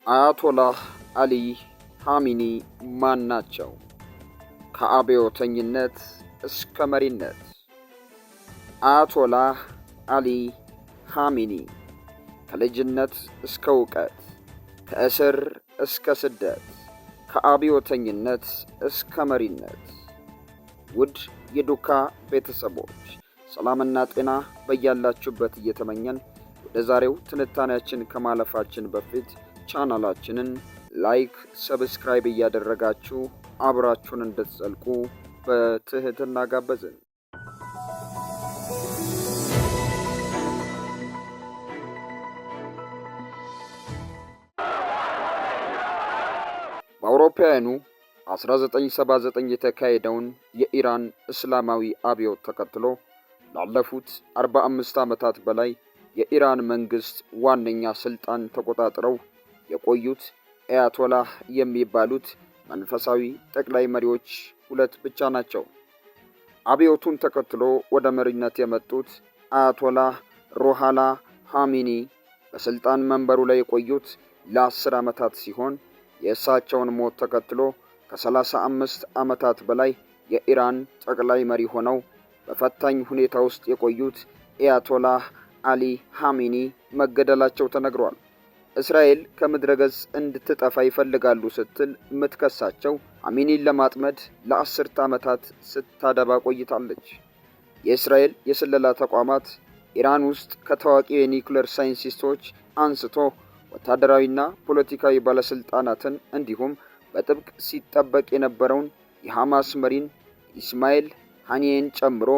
አያቶላህ አሊ ኻሚኒ ማን ናቸው? ከአብዮተኝነት እስከ መሪነት። አያቶላህ አሊ ኻሚኒ ከልጅነት እስከ እውቀት፣ ከእስር እስከ ስደት፣ ከአብዮተኝነት እስከ መሪነት። ውድ የዱካ ቤተሰቦች፣ ሰላምና ጤና በያላችሁበት እየተመኘን ወደ ዛሬው ትንታኔያችን ከማለፋችን በፊት ቻናላችንን like፣ subscribe እያደረጋችሁ አብራችሁን እንድትዘልቁ በትህትና ጋበዝን። በአውሮፓውያኑ 1979 የተካሄደውን የኢራን እስላማዊ አብዮት ተከትሎ ላለፉት 45 ዓመታት በላይ የኢራን መንግሥት ዋነኛ ሥልጣን ተቆጣጥረው የቆዩት አያቶላህ የሚባሉት መንፈሳዊ ጠቅላይ መሪዎች ሁለት ብቻ ናቸው። አብዮቱን ተከትሎ ወደ መሪነት የመጡት አያቶላህ ሩሆላ ኻሚኒ በሥልጣን መንበሩ ላይ የቆዩት ለ10 ዓመታት ሲሆን፣ የእሳቸውን ሞት ተከትሎ ከ35 ዓመታት በላይ የኢራን ጠቅላይ መሪ ሆነው በፈታኝ ሁኔታ ውስጥ የቆዩት አያቶላህ አሊ ኻሚኒ መገደላቸው ተነግሯል። እስራኤል ከምድረ ገጽ እንድትጠፋ ይፈልጋሉ ስትል የምትከሳቸው ኻሚኒን ለማጥመድ ለ10 ዓመታት ስታደባ ቆይታለች። የእስራኤል የስለላ ተቋማት ኢራን ውስጥ ከታዋቂ የኒውክሌር ሳይንቲስቶች አንስቶ ወታደራዊና ፖለቲካዊ ባለስልጣናትን እንዲሁም በጥብቅ ሲጠበቅ የነበረውን የሐማስ መሪን ኢስማኤል ሃኒዬን ጨምሮ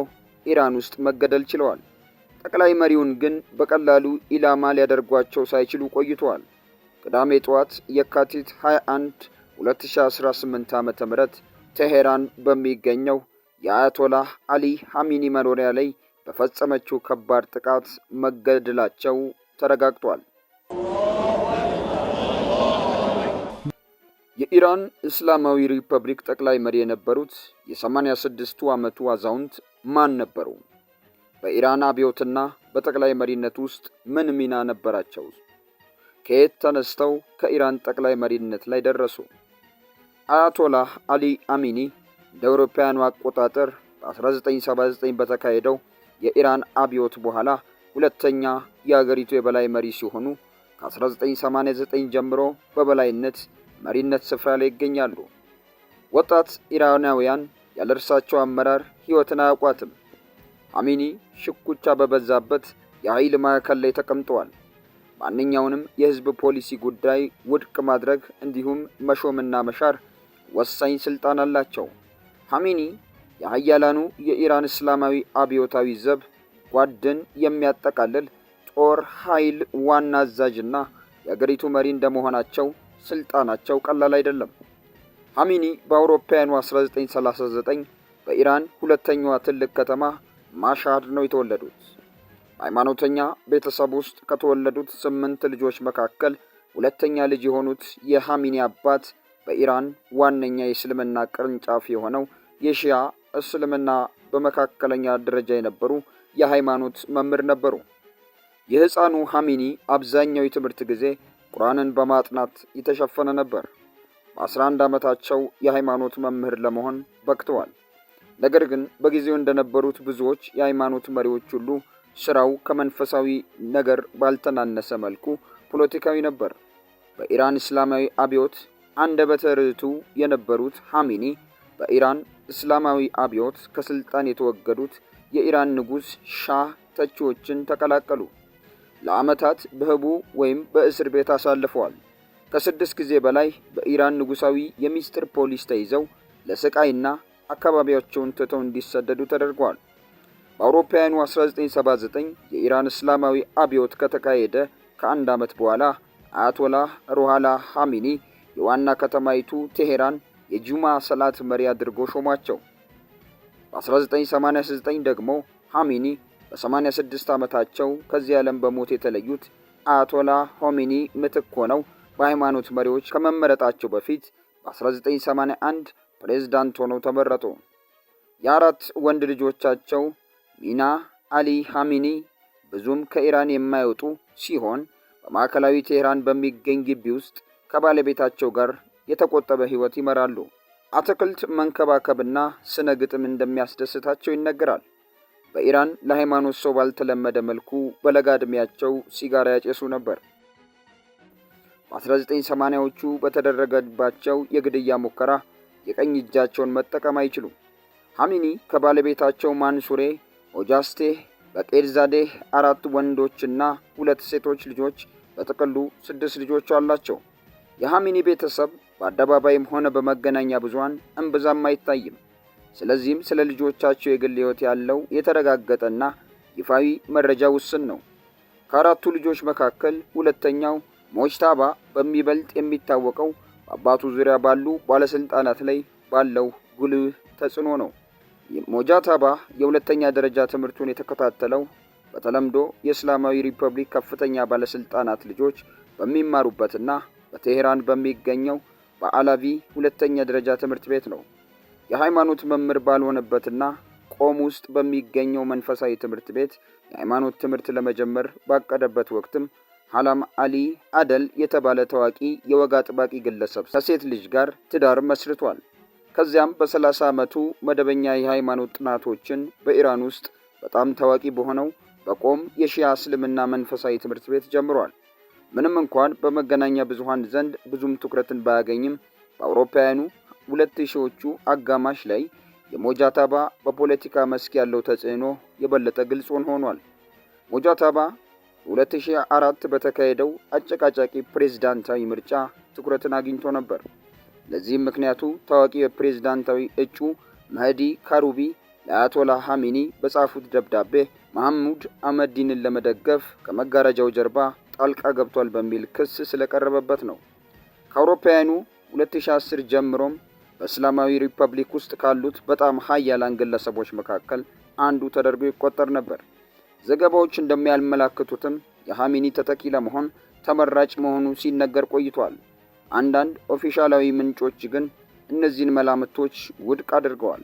ኢራን ውስጥ መገደል ችለዋል። ጠቅላይ መሪውን ግን በቀላሉ ኢላማ ሊያደርጓቸው ሳይችሉ ቆይተዋል። ቅዳሜ ጠዋት የካቲት 21 2018 ዓ.ም ቴሄራን በሚገኘው የአያቶላህ አሊ ኻሚኒ መኖሪያ ላይ በፈጸመችው ከባድ ጥቃት መገደላቸው ተረጋግጧል። የኢራን እስላማዊ ሪፐብሊክ ጠቅላይ መሪ የነበሩት የ86ቱ ዓመቱ አዛውንት ማን ነበሩ? በኢራን አብዮትና በጠቅላይ መሪነት ውስጥ ምን ሚና ነበራቸው? ከየት ተነስተው ከኢራን ጠቅላይ መሪነት ላይ ደረሱ? አያቶላህ አሊ አሚኒ እንደ አውሮፓውያኑ አቆጣጠር በ1979 በተካሄደው የኢራን አብዮት በኋላ ሁለተኛ የአገሪቱ የበላይ መሪ ሲሆኑ፣ ከ1989 ጀምሮ በበላይነት መሪነት ስፍራ ላይ ይገኛሉ። ወጣት ኢራናውያን ያለ እርሳቸው አመራር ሕይወትን አያውቋትም። ኻሚኒ ሽኩቻ በበዛበት የኃይል ማዕከል ላይ ተቀምጠዋል። ማንኛውንም የህዝብ ፖሊሲ ጉዳይ ውድቅ ማድረግ እንዲሁም መሾምና መሻር ወሳኝ ስልጣን አላቸው። ኻሚኒ የሀያላኑ የኢራን እስላማዊ አብዮታዊ ዘብ ጓድን የሚያጠቃልል ጦር ኃይል ዋና አዛዥና የአገሪቱ መሪ እንደመሆናቸው ስልጣናቸው ቀላል አይደለም። ኻሚኒ በአውሮፓውያኑ 1939 በኢራን ሁለተኛዋ ትልቅ ከተማ ማሻድ ነው የተወለዱት። በሃይማኖተኛ ቤተሰብ ውስጥ ከተወለዱት ስምንት ልጆች መካከል ሁለተኛ ልጅ የሆኑት የኻሚኒ አባት በኢራን ዋነኛ የእስልምና ቅርንጫፍ የሆነው የሺያ እስልምና በመካከለኛ ደረጃ የነበሩ የሃይማኖት መምህር ነበሩ። የሕፃኑ ኻሚኒ አብዛኛው የትምህርት ጊዜ ቁርአንን በማጥናት የተሸፈነ ነበር። በ11 ዓመታቸው የሃይማኖት መምህር ለመሆን በቅተዋል። ነገር ግን በጊዜው እንደነበሩት ብዙዎች የሃይማኖት መሪዎች ሁሉ ስራው ከመንፈሳዊ ነገር ባልተናነሰ መልኩ ፖለቲካዊ ነበር። በኢራን እስላማዊ አብዮት አንደበተ ርቱዕ የነበሩት ኻሚኒ በኢራን እስላማዊ አብዮት ከስልጣን የተወገዱት የኢራን ንጉሥ ሻህ ተቺዎችን ተቀላቀሉ። ለዓመታት በህቡ ወይም በእስር ቤት አሳልፈዋል። ከ6 ጊዜ በላይ በኢራን ንጉሳዊ የሚስጥር ፖሊስ ተይዘው ለስቃይና አካባቢያቸውን ትተው እንዲሰደዱ ተደርገዋል። በአውሮፓውያኑ 1979 የኢራን እስላማዊ አብዮት ከተካሄደ ከአንድ ዓመት በኋላ አያቶላህ ሩሆላ ኻሚኒ የዋና ከተማይቱ ቴሄራን የጁማ ሰላት መሪ አድርጎ ሾሟቸው። በ1989 ደግሞ ኻሚኒ በ86 ዓመታቸው ከዚህ ዓለም በሞት የተለዩት አያቶላ ሆሚኒ ምትክ ሆነው በሃይማኖት መሪዎች ከመመረጣቸው በፊት በ1981 ፕሬዝዳንት ሆነው ተመረጡ። የአራት ወንድ ልጆቻቸው ሚና አሊ ኻሚኒ ብዙም ከኢራን የማይወጡ ሲሆን፣ በማዕከላዊ ቴህራን በሚገኝ ግቢ ውስጥ ከባለቤታቸው ጋር የተቆጠበ ሕይወት ይመራሉ። አትክልት መንከባከብና ስነ ግጥም እንደሚያስደስታቸው ይነገራል። በኢራን ለሃይማኖት ሰው ባልተለመደ መልኩ በለጋ ዕድሜያቸው ሲጋራ ያጨሱ ነበር። በ1980ዎቹ በተደረገባቸው የግድያ ሙከራ የቀኝ እጃቸውን መጠቀም አይችሉም። ሐሚኒ ከባለቤታቸው ማንሱሬ ኦጃስቴህ በቄድዛዴህ አራት ወንዶችና ሁለት ሴቶች ልጆች፣ በጥቅሉ ስድስት ልጆች አላቸው። የሐሚኒ ቤተሰብ በአደባባይም ሆነ በመገናኛ ብዙሃን እምብዛም አይታይም። ስለዚህም ስለ ልጆቻቸው የግል ሕይወት ያለው የተረጋገጠና ይፋዊ መረጃ ውስን ነው። ከአራቱ ልጆች መካከል ሁለተኛው ሞጅታባ በሚበልጥ የሚታወቀው በአባቱ ዙሪያ ባሉ ባለስልጣናት ላይ ባለው ጉልህ ተጽዕኖ ነው። ሞጃታባ የሁለተኛ ደረጃ ትምህርቱን የተከታተለው በተለምዶ የእስላማዊ ሪፐብሊክ ከፍተኛ ባለስልጣናት ልጆች በሚማሩበትና በቴሄራን በሚገኘው በአላቪ ሁለተኛ ደረጃ ትምህርት ቤት ነው። የሃይማኖት መምህር ባልሆነበትና ቆም ውስጥ በሚገኘው መንፈሳዊ ትምህርት ቤት የሃይማኖት ትምህርት ለመጀመር ባቀደበት ወቅትም ሐላም አሊ አደል የተባለ ታዋቂ የወግ አጥባቂ ግለሰብ ከሴት ልጅ ጋር ትዳር መስርቷል። ከዚያም በ30 ዓመቱ መደበኛ የሃይማኖት ጥናቶችን በኢራን ውስጥ በጣም ታዋቂ በሆነው በቆም የሺያ እስልምና መንፈሳዊ ትምህርት ቤት ጀምሯል። ምንም እንኳን በመገናኛ ብዙሃን ዘንድ ብዙም ትኩረትን ባያገኝም፣ በአውሮፓውያኑ 2000ዎቹ አጋማሽ ላይ የሞጃታባ በፖለቲካ መስክ ያለው ተጽዕኖ የበለጠ ግልጽ ሆኗል። ሞጃታባ በ2004 በተካሄደው አጨቃጫቂ ፕሬዝዳንታዊ ምርጫ ትኩረትን አግኝቶ ነበር። ለዚህም ምክንያቱ ታዋቂ የፕሬዝዳንታዊ እጩ መህዲ ካሩቢ ለአያቶላ ሐሚኒ በጻፉት ደብዳቤ መሐሙድ አህመዲንን ለመደገፍ ከመጋረጃው ጀርባ ጣልቃ ገብቷል በሚል ክስ ስለቀረበበት ነው። ከአውሮፓውያኑ 2010 ጀምሮም በእስላማዊ ሪፐብሊክ ውስጥ ካሉት በጣም ሀያላን ግለሰቦች መካከል አንዱ ተደርጎ ይቆጠር ነበር። ዘገባዎች እንደሚያመላክቱትም የሐሚኒ ተተኪ ለመሆን ተመራጭ መሆኑ ሲነገር ቆይቷል። አንዳንድ ኦፊሻላዊ ምንጮች ግን እነዚህን መላምቶች ውድቅ አድርገዋል።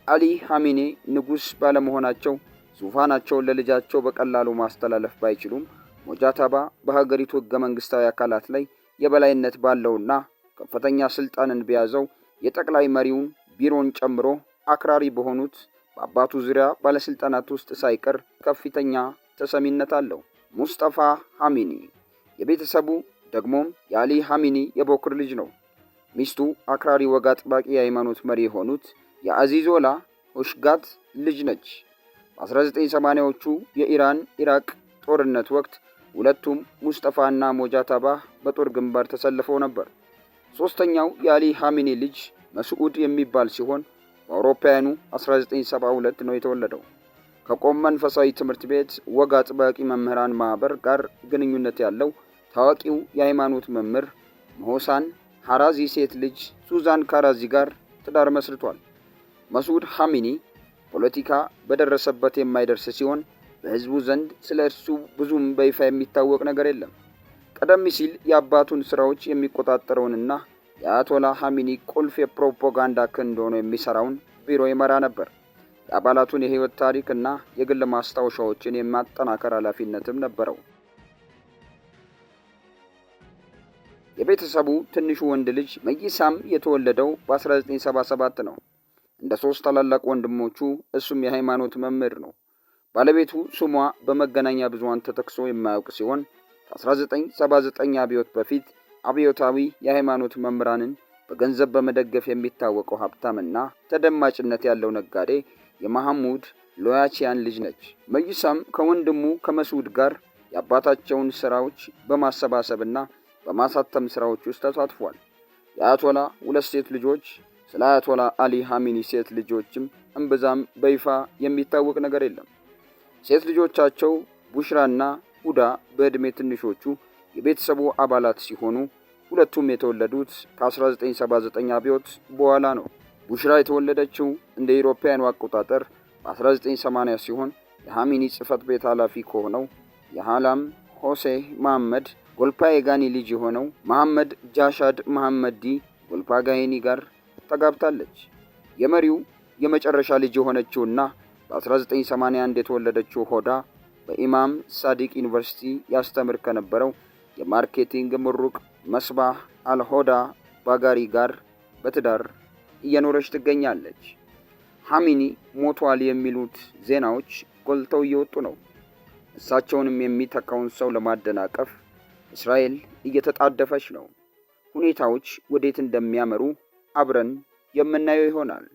አሊ ሐሚኔ ንጉሥ ባለመሆናቸው ዙፋናቸውን ለልጃቸው በቀላሉ ማስተላለፍ ባይችሉም፣ ሞጃታባ በሀገሪቱ ሕገ መንግስታዊ አካላት ላይ የበላይነት ባለውና ከፍተኛ ስልጣንን በያዘው የጠቅላይ መሪውን ቢሮን ጨምሮ አክራሪ በሆኑት በአባቱ ዙሪያ ባለስልጣናት ውስጥ ሳይቀር ከፍተኛ ተሰሚነት አለው። ሙስጠፋ ሐሚኒ የቤተሰቡ ደግሞም የአሊ ሐሚኒ የበኩር ልጅ ነው። ሚስቱ አክራሪ ወግ አጥባቂ የሃይማኖት መሪ የሆኑት የአዚዞላ ሆሽጋት ልጅ ነች። በ1980ዎቹ የኢራን ኢራቅ ጦርነት ወቅት ሁለቱም ሙስጠፋና ሞጃታባ በጦር ግንባር ተሰልፈው ነበር። ሦስተኛው የአሊ ሐሚኒ ልጅ መስዑድ የሚባል ሲሆን በአውሮፓውያኑ 1972 ነው የተወለደው። ከቆም መንፈሳዊ ትምህርት ቤት ወግ አጥባቂ መምህራን ማኅበር ጋር ግንኙነት ያለው ታዋቂው የሃይማኖት መምህር መሆሳን ሐራዚ ሴት ልጅ ሱዛን ካራዚ ጋር ትዳር መስርቷል። መስዑድ ሐሚኒ ፖለቲካ በደረሰበት የማይደርስ ሲሆን በሕዝቡ ዘንድ ስለ እርሱ ብዙም በይፋ የሚታወቅ ነገር የለም። ቀደም ሲል የአባቱን ስራዎች የሚቆጣጠረውንና የአያቶላ ሐሚኒ ቁልፍ የፕሮፓጋንዳ ክንድ ሆኖ የሚሰራውን ቢሮ ይመራ ነበር። የአባላቱን የህይወት ታሪክ እና የግል ማስታወሻዎችን የማጠናከር ኃላፊነትም ነበረው። የቤተሰቡ ትንሹ ወንድ ልጅ መይሳም የተወለደው በ1977 ነው። እንደ ሦስት ታላላቅ ወንድሞቹ እሱም የሃይማኖት መምህር ነው። ባለቤቱ ስሟ በመገናኛ ብዙሃን ተጠቅሶ የማያውቅ ሲሆን፣ ከ1979 አብዮት በፊት አብዮታዊ የሃይማኖት መምህራንን በገንዘብ በመደገፍ የሚታወቀው ሀብታምና ተደማጭነት ያለው ነጋዴ የመሐሙድ ሎያቺያን ልጅ ነች። መይሳም ከወንድሙ ከመስዑድ ጋር የአባታቸውን ስራዎች በማሰባሰብና በማሳተም ስራዎች ውስጥ ተሳትፏል። የአያቶላ ሁለት ሴት ልጆች። ስለ አያቶላ አሊ ሐሚኒ ሴት ልጆችም እምብዛም በይፋ የሚታወቅ ነገር የለም። ሴት ልጆቻቸው ቡሽራና ሁዳ በዕድሜ ትንሾቹ የቤተሰቡ አባላት ሲሆኑ ሁለቱም የተወለዱት ከ1979 አብዮት በኋላ ነው። ቡሽራ የተወለደችው እንደ ኢሮፓውያኑ አቆጣጠር በ1980 ሲሆን የሐሚኒ ጽህፈት ቤት ኃላፊ ከሆነው የሃላም ሆሴ መሐመድ ጎልፓዬጋኒ ልጅ የሆነው መሐመድ ጃሻድ መሐመዲ ጎልፓጋይኒ ጋር ተጋብታለች። የመሪው የመጨረሻ ልጅ የሆነችውና በ1981 የተወለደችው ሆዳ በኢማም ሳዲቅ ዩኒቨርሲቲ ያስተምር ከነበረው የ marketing ምሩቅ መስባህ አልሆዳ ባጋሪ ጋር በትዳር እየኖረች ትገኛለች። ሐሚኒ ሞቷል የሚሉት ዜናዎች ጎልተው እየወጡ ነው። እሳቸውንም የሚተካውን ሰው ለማደናቀፍ እስራኤል እየተጣደፈች ነው። ሁኔታዎች ወዴት እንደሚያመሩ አብረን የምናየው ይሆናል።